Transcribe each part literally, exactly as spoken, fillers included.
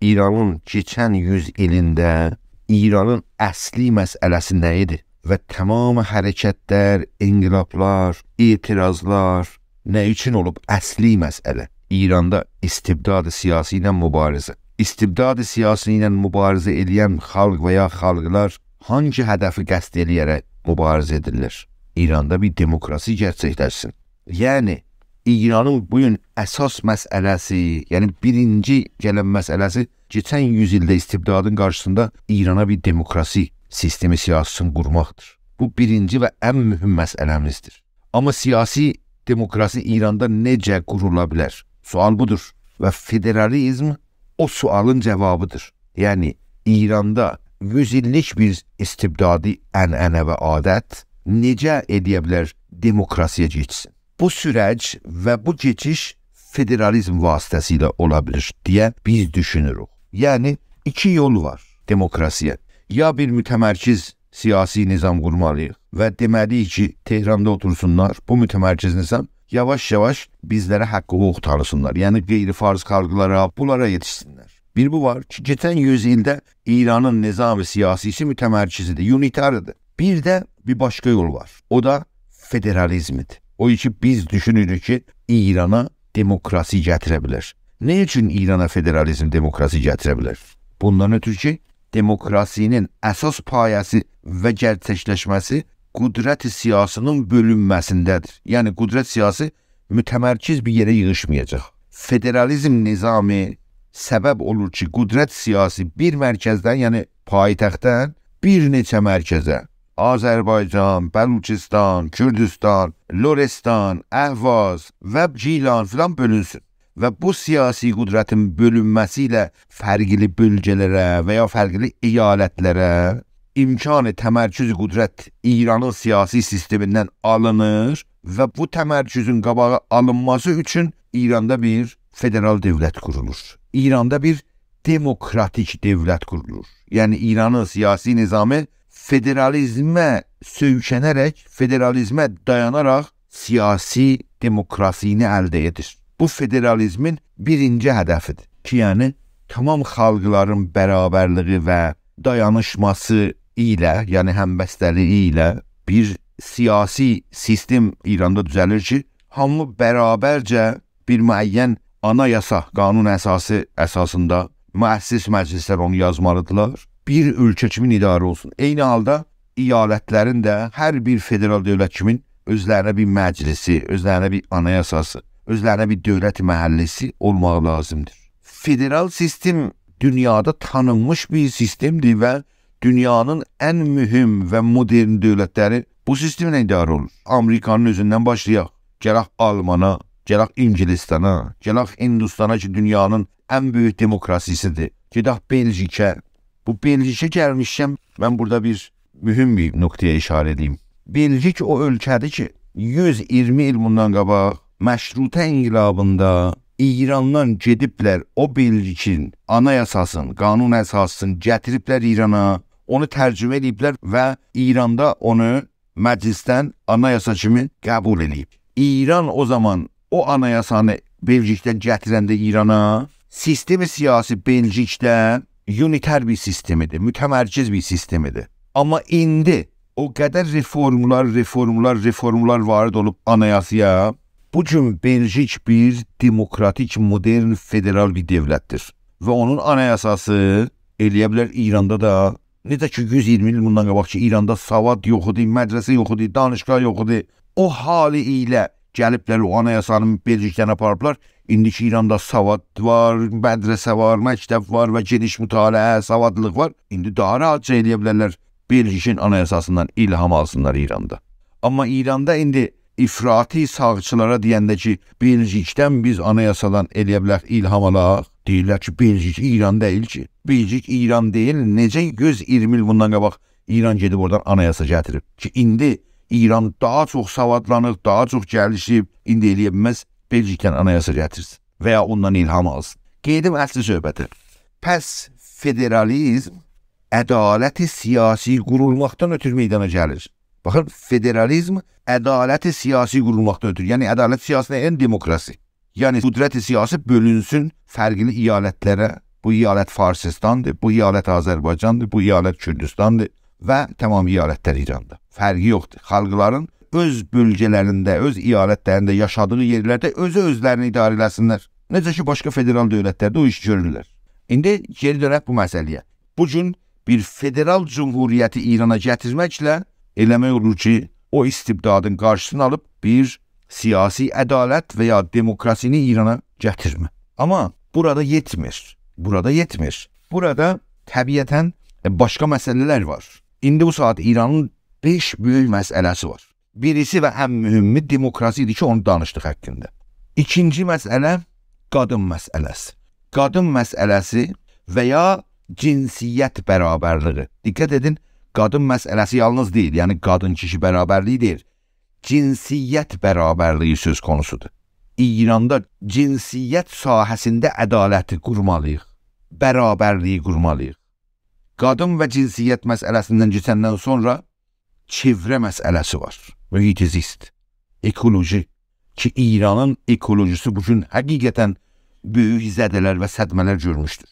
ایرانین کئچن یوز ایلینده ایرانین اصلی مسئله‌سی نه ایدی؟ و تمام حرکتلر، انقلابلار، اعتراضلار نه اوچون اولوب؟ اصلی مسئله ایراندا استبداد سیاسی ایله مبارزه. استبداد سیاسی ایله مبارزه ائله‌ین خالق و یا خالقلار هانگی هدفی قصد ائله‌یه‌رک مبارزه ائدیرلر؟ ایراندا بیر دموکراسی گئرچکلشسین. یعنی، ایرانین بو گون اساس مسئله‌سی، یعنی بیرینجی گلن مسئله‌سی، کئچن یوز ایلده استبدادین قارشیسیندا ایرانا بیر دموکراسی سیستمی سیاسی‌سینی قورماقدیر. بو بیرینجی و ان مهم مسئله‌میزدیر. آمما سیاسی دموکراسی ایراندا نئجه قورولا بیلر؟ سؤال بودور. و فدرالیزم او سؤالین جاوابیدیر. یعنی، ایراندا یوز ایللیک بیر استبدادی عنعنه و عادت نئجه ائله‌یه بیلر دموکراسی‌یا کئچسین؟ بو سورج و بو کئچیش فدرالیزم واسطه‌سیله اولا بیلیر دئیه بیز دوشونوروک. یعنی، ایکی یول وار دموکراسی‌یا. یا بیر متمرکز سیاسی نظام قورمالی‌ییق و دئمه‌لی‌ییک کی، تهراندا اوتورسونلار، بو متمرکز نظام یاواش-یاواش بیزلره حق حقوق تانیسینلار. یعنی، غیر فارس خالقلارا، بونلارا یئتیشسینلر. بیر بو وار کی، کئچن یوز ایلده ایرانین نظام سیاسی‌سی متمرکز ایدی، اونیتار ایدی. بیر ده بیر باشقا یول وار. او دا فدرالیزمدیر. او کی، بیز دوشونوروک کی، ایرانا دموکراسی گتیره بیلر. نه اوچون ایرانا فدرالیزم دموکراسی گتیره بیلر؟ بوندان اؤتورو کی، دموکراسی‌نین اساس پایه‌سی و گئرچکلشمه‌سی قدرت سیاسی‌نین بؤلونمه‌سینده‌دیر. یعنی، قدرت سیاسی متمرکز بیر یئره ییغیشمایاجاق. فدرالیزم نظامی سبب اولور کی، قدرت سیاسی بیر مرکزدن، یعنی پایتختدن بیر نئچه مرکزه، آذربایجان، بلوچستان، کوردستان، لرستان، اهواز و گیلان فلان بؤلونسون. و بو سیاسی قدرتین بؤلونمه‌سی ایله فرقلی بؤلگه‌لره و یا فرقلی ایالتلره امکان تمرکز قدرت ایرانین سیاسی سیستمیندن آلینیر و بو تمرکزون قاباغی آلینماسی اوچون ایراندا بیر فدرال دؤولت قورولور. ایراندا بیر دموکراتیک دؤولت قورولور. یعنی، ایرانین سیاسی نظامی فدرالیزمه سؤیکنه‌رک، فدرالیزمه دایاناراق سیاسی دموکراسینی الده ائدیر. بو فدرالیزمین بیرینجی هدفیدیر کی، یعنی تمام خالقلارین برابرلیگی و دایانیشماسی ایله، یعنی همبسته‌لیگی ایله بیر سیاسی سیستم ایراندا دوزه‌لیر کی، هامی برابرجه بیر معین آنایاسا، قانون اساسی اساسیندا مؤسس مجلسلر اونو یازمالیدیرلار. بیر اؤلکه کیمین اداره اولسون. عینی حالدا ایالتلرین ده هر بیر فدرال دؤولت کیمین اؤزلرینه بیر مجلسی، اؤزلرینه بیر آنایاساسی، اؤزلرینه بیر دؤولت محلی‌سی اولماغی لازیمدیر. فدرال سیستم دونیادا تانینمیش بیر سیستمدیر و دونیانین ان مهم و مدرن دؤولتلری بو سیستمله اداره اولونور. آمریکانین اؤزوندن باشلایاق، گلک آلمانا، گلک انگلستانا، گلک هندوستانا کی، دونیانین ان بؤیوک دموکراسی‌سیدیر. گئدک بلژیکه. بو بلژیکه گلمیشکن، من بورادا بیر مهم بیر نقطه‌یه اشاره ائدیم. بلژیک او اؤلکه‌دیر کی، یوز اییرمی ایل بوندان قاباق مشروطه انقلابیندا ایراندان گئدیبلر او بلژیکین آنایاساسینی، قانون اساسی‌سینی گتیریبلر ایرانا، اونو ترجمه ائدیبلر و ایراندا اونو مجلسدن آنایاسا کیمی قبول ائله‌ییب. ایران او زامان او آنایاسانی بلژیکدن گتیرنده ایرانا، سیستم سیاسی بلژیکده اونیتر بیر سیستم ایدی، متمرکز بیر سیستم ایدی. آمما ایندی او قدر رفورملار، رفورملار، رفورملار وارد اولوب آنایاسایا، بو گون بلژیک بیر دموکراتیک، مدرن، فدرال بیر دؤولتدیر. و اونون آنایاساسی ائله‌یه بیلر ایراندا دا، نئجه کی، یوز اییرمی ایل بوندان قاباق کی، ایراندا سواد یوخ ایدی، مدرسه یوخ ایدی، دانشگاه یوخ ایدی. او حالی ایله گلیبلر او آنایاسانی بلژیکدن آپاریبلار. ایندی کی، ایراندا سواد وار، مدرسه وار، مکتب وار و گئنیش مطالعه، سوادلیلیق وار. ایندی داها راحتجا ائله‌یه بیلرلر بلژیکین آنایاساسیندان الهام آلسینلار ایراندا. آمما ایراندا ایندی افراطی ساغچیلارا دئینده کی، بلژیکدن بیز آنایاسادان ائله‌یه بیلریک الهام آلاق، دئییرلر کی، بلژیک ایران دئییل کی. بلژیک ایران دئییل، نئجه یوز اییرمی ایل بوندان قاباق ایران گئدیب اورادان آنایاسا گتیریب کی، ایندی ایران داها چوخ سوادلانیب، داها چوخ گلیشیب، ایندی ائله‌یه بیلمز بلژیکدن آنایاسا گتیرسین و یا اوندان الهام آلسین. قئییدیم اصلی صحبته. پس فدرالیزم عدالت سیاسی قورولماقدان اؤتور میدانا گلیر. باخین، فدرالیزم عدالت سیاسی قورولماقدان اؤتور. یعنی، عدالت سیاسی، یعنی دموکراسی. یعنی، قدرت سیاسی بؤلونسون فرقلی ایالتلره، بو ایالت فارسیستاندیر، بو ایالت آذربایجاندیر، بو ایالت کوردوستاندیر و تمام ایالتلر ایراندا. فرقی یوخدور. خالقلارین اؤز بؤلگه‌لرینده، اؤز ایالتلرینده، یاشادیغی یئرلرده اؤزو اؤزلرینی اداره ائله‌سینلر. نئجه کی، باشقا فدرال دؤولتلرده او ایشی گؤرورلر. ایندی گئری دؤنک بو مسئله‌یه. بو گون بیر فدرال جمهوریتی ایرانا گتیرمکله ائله‌مک اولور کی، او استبدادین قارشیسینی آلیب بیر سیاسی عدالت و یا دموکراسینی ایرانا گتیرمه. آمما بورادا یئتمیر. بورادا یئتمیر. بورادا طبیعتاً، ائ، باشقا مسئله‌لر وار. ایندی بو ساعات ایرانین بئش بؤیوک مسئله‌سی وار. بیریسی و ان مهمی دموکراسی‌دیر کی، اونو دانیشدیق حاقیندا. ایکینجی مسئله قادین مسئله‌سی. قادین مسئله‌سی و یا جنسیت برابرلیگی. دقت ائدین، قادین مسئله‌سی یالنیز دئییل، یعنی قادین کیشی برابرلیگی دئییل. جنسیت برابرلیگی سؤز قونوسودور. ایراندا جنسیت ساحه‌سینده عدالتی قورمالی‌ییق، برابرلیگی قورمالی‌ییق. قادین و جنسیت مسئله‌سیندن کئچندن سونرا چئوره مسئله‌سی وار. محیط زیست، اکولوژی کی، ایرانین اکولوژیسی بو گون حقیقتاً بؤیوک زده‌لر و صدمه‌لر گؤرموشدور.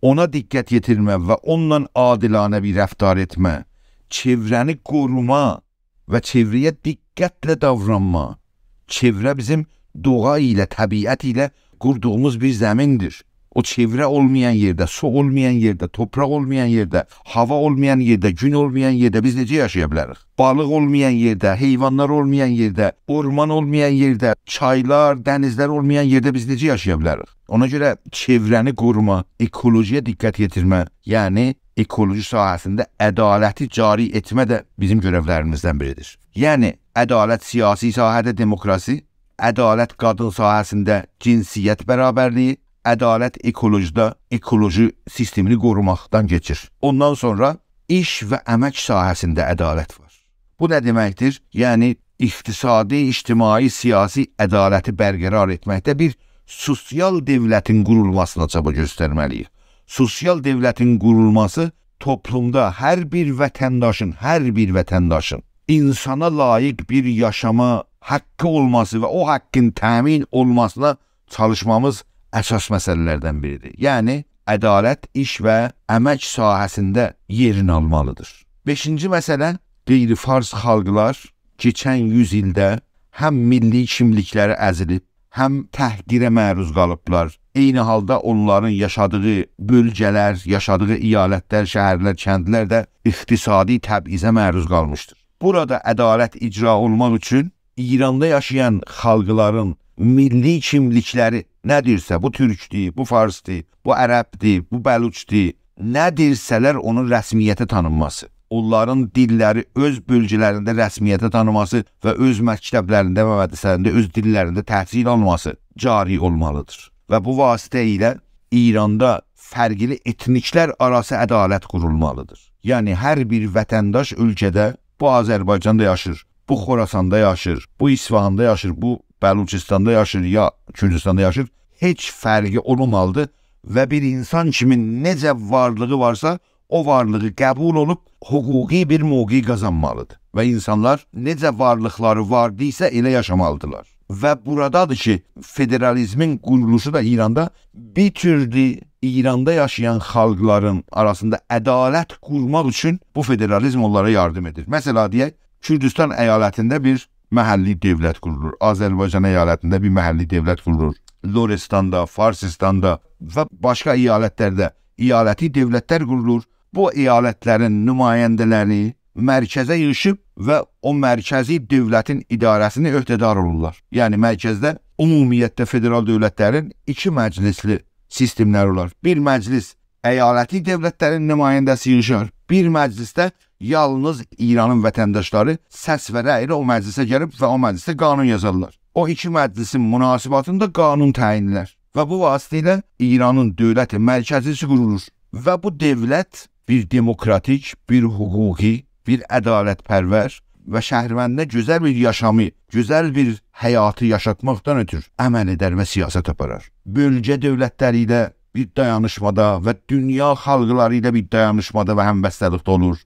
اونا دقت یئتیرمه و اونونلا عادلانه بیر رفتار ائتمه، چئوره‌نی قوروما و چئوره‌یه دقتله داورانما. چئوره بیزیم دوغا ایله، طبیعت ایله قوردوغوموز بیر زمیندیر. او چئوره اولمایان یئرده، سو اولمایان یئرده، توپراق اولمایان یئرده، هاوا اولمایان یئرده، گون اولمایان یئرده بیز نئجه یاشایا بیلریک؟ بالیق اولمایان یئرده، حیوانلار اولمایان یئرده، اورمان اولمایان یئرده، چایلار، دنیزلر اولمایان یئرده بیز نئجه یاشایا بیلریک؟ اونا گؤره چئوره‌نی قوروما، اکولوژی‌یه دقت یئتیرمه، یعنی اکولوژی ساحه‌سینده عدالتی جاری ائتمه ده بیزیم گؤرئولریمیزدن بیریدیر. یعنی عدالت سیاسی ساحه‌ده، دموکراسی، عدالت قادین ساحه‌سینده، جنسیت برابرلیگی، عدالت اکولوژی‌ده، اکولوژی سیستمینی قوروماقدان کئچیر. اوندان سونرا ایش و امک ساحه‌سینده عدالت وار. بو نه دئمکدیر؟ یعنی اقتصادی، اجتماعی، سیاسی عدالتی برقرار ائتمکده بیر سوسیال دؤولتین قورولماسینا چابا گؤسترمه‌لی‌ییک. سوسیال دؤولتین قورولماسی توپلومدا هر بیر وطنداشین، هر بیر وطنداشین اینسانا لایق بیر یاشاما حاققی اولماسی و او حاققین تأمین اولماسینا چالیشمامیز اساس مسئله‌لردن بیریدیر. یعنی عدالت ایش و امک ساحه‌سینده یئرینی آلمالیدیر. بئشینجی مسئله، غیر فارس خالقلار کئچن یوز ایلده هم میللی کیملیکلری ازیلیب، هم تحقیره معروض قالیبلار. عینی حالدا اونلارین یاشادیغی بؤلگه‌لر، یاشادیغی ایالتلر، شهرلر، کندلر ده اقتصادی تبعیضه معروض قالمیشدیر. بورادا عدالت اجرا اولماق اوچون ایراندا یاشایان خالقلارین میللی کیملیکلری نه‌دیرسه، بو تورکدور، بو فارسدیر، بو عربدیر، بو بلوچدور، نه‌دیرسه‌لر اونون رسمیته تانینماسی، اونلارین دیللری اؤز بؤلگه‌لرینده رسمیته تانینماسی و اؤز مکتبلرینده و مدرسه‌لرینده اؤز دیللرینده تحصیل آلماسی جاری اولمالیدیر. و بو واسطه ایله ایراندا فرقلی ائتنیکلر آراسی عدالت قورولمالیدیر. یعنی هر بیر وطنداش اؤلکه‌ده، بو آذربایجاندا یاشیر، بو خوراساندا یاشیر، بو اصفهاندا یاشیر، بو بلوچستاندا یاشیر، یا کوردوستاندا یاشیر، هئچ فرقی اولمامالیدیر و بیر اینسان کیمی نئجه وارلیغی وارسا، او وارلیغی قبول اولوب حقوقی بیر موقع قازانمالیدیر. و اینسانلار نئجه وارلیقلاری واردیسا، ائله یاشامالیدیرلار. و بورادادیر کی، فدرالیزمین قورولوشو دا ایراندا بیر تورلو ایراندا یاشایان خالقلارین آراسیندا عدالت قورماق اوچون بو فدرالیزم اونلارا یاردیم ائدیر. مثلا، دئیک، کوردوستان ایالتینده بیر محلی دؤولت قورولور، آذربایجان ایالتینده بیر محلی دؤولت قورولور، لرستاندا، فارسیستاندا و باشقا ایالتلرده ایالتی دؤولتلر قورولور. بو ایالتلرین نماینده‌لری مرکزه ییغیشیب و او مرکزی دؤولتین اداره‌سینی عهده‌دار اولورلار. یعنی مرکزده عمومیتله فدرال دؤولتلرین ایکی مجلسلی سیستملری اولار. بیر مجلس ایالتی دؤولتلرین نماینده‌سی ییغیشار، بیر مجلسده یالنیز ایرانین وطنداشلاری سس و رأی ایله او مجلسه گلیب و او مجلسده قانون یازارلار. او ایکی مجلسین مناسباتیندا قانون تعیین ائدیلر. و بو واسطه ایله ایرانین دؤولت مرکزی‌سی قورولور. و بو دؤولت بیر دموکراتیک، بیر حقوقی، بیر عدالت‌پرور و شهروندینه گؤزل بیر یاشامی، گؤزل بیر حیاتی یاشاتماقدان اؤتور عمل ائدر و سیاست آپارار. بؤلگه دؤولتلری ایله بیر دایانیشمادا و دونیا خالقلاری ایله بیر دایانیشمادا و همبسته‌لیکده اولور.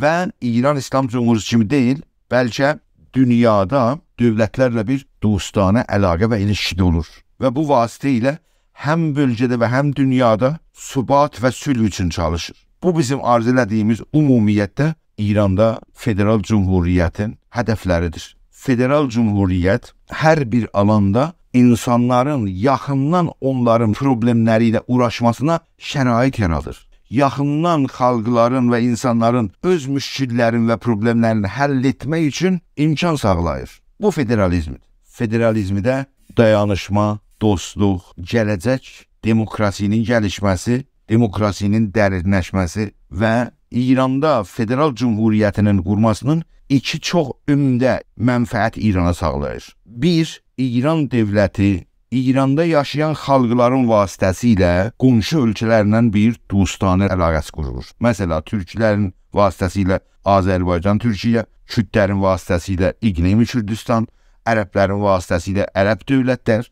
و ایران ایسلام جمهوریتی کیمی دئییل، بلکه دونیادا دؤولتلرله بیر دوستانه علاقه و ایلیشکیده اولور. و بو واسطه ایله هم بؤلگه‌ده و هم دونیادا ثبات و صلح اوچون چالیشیر. بو بیزیم آرزو ائله‌دیییمیز عمومیتده ایراندا فدرال جمهوریتین هدفلریدیر. فدرال جمهوریت هر بیر آلاندا اینسانلارین یاخیندان اونلارین پروبلئملری ایله اوغراشماسینا شرایط یارادیر. یاخیندان خالقلارین و اینسانلارین اؤز مشکللرینی و پروبلئملرینی حل ائتمک اوچون امکان ساغلاییر. بو فدرالیزمدیر. فدرالیزمده دایانیشما، دوستلوق، گله‌جک، دموکراسی‌نین گلیشمه‌سی، دموکراسی‌نین درینلشمه‌سی و ایراندا فدرال جمهوریتی‌نین قورماسی‌نین ایکی چوخ عمده منفعت ایرانا ساغلاییر. بیر، ایران دؤولتی ایراندا یاشایان خالقلارین واسطه‌سیله قونشو اؤلکه‌لرله بیر دوستانه علاقه‌سی قورور. مثلا، تورکلرین واسطه‌سیله آذربایجان، تورکیه، کوردلرین واسطه‌سیله اقلیم کوردستان، عربلرین واسطه‌سیله عرب دؤولتلر،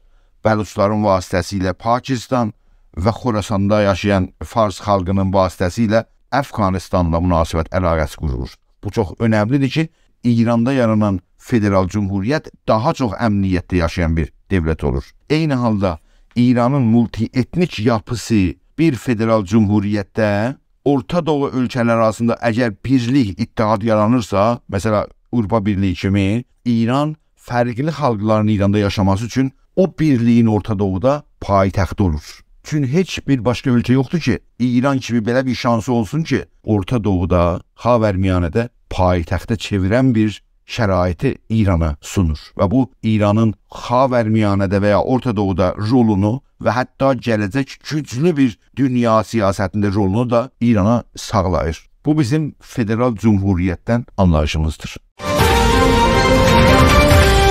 بلوچلارین واسطه‌سیله پاکستان و خراساندا یاشایان فارس خالقی‌نین واسطه‌سیله افغانستانلا مناسبت علاقه‌سی قورولور. بو چوخ اؤنملیدیر کی، ایراندا یارانان فدرال جمهوریت داها چوخ امنیتده یاشایان بیر دؤولت اولور. عینی حالدا ایرانین مولتی‌اتنیک یاپیسی بیر فدرال جمهوریتده اورتا دوغو اؤلکه‌لری آراسیندا اگر بیرلیک، اتحاد یارانیرسا، مثلا، آوروپا بیرلیگی کیمی، ایران فرقلی خالقلارین ایراندا یاشاماسی اوچون او بیرلیگین اورتا دوغودا پایتختی اولور. چون هئچ بیر باشقا اؤلکه یوخدور کی، ایران کیمی بئله بیر شانسی اولسون کی، اورتا دوغودا، خاورمیانه‌ده پایتخته چئویرن بیر شرایطی ایرانا سونور. و بو، ایرانین خاورمیانه‌ده و یا اورتا دوغودا رولونو و حتی گله‌جک گوجلو بیر دونیا سیاستینده رولونو دا ایرانا ساغلاییر. بو بیزیم فدرال جمهوریتدن آنلاییشیمیزدیر.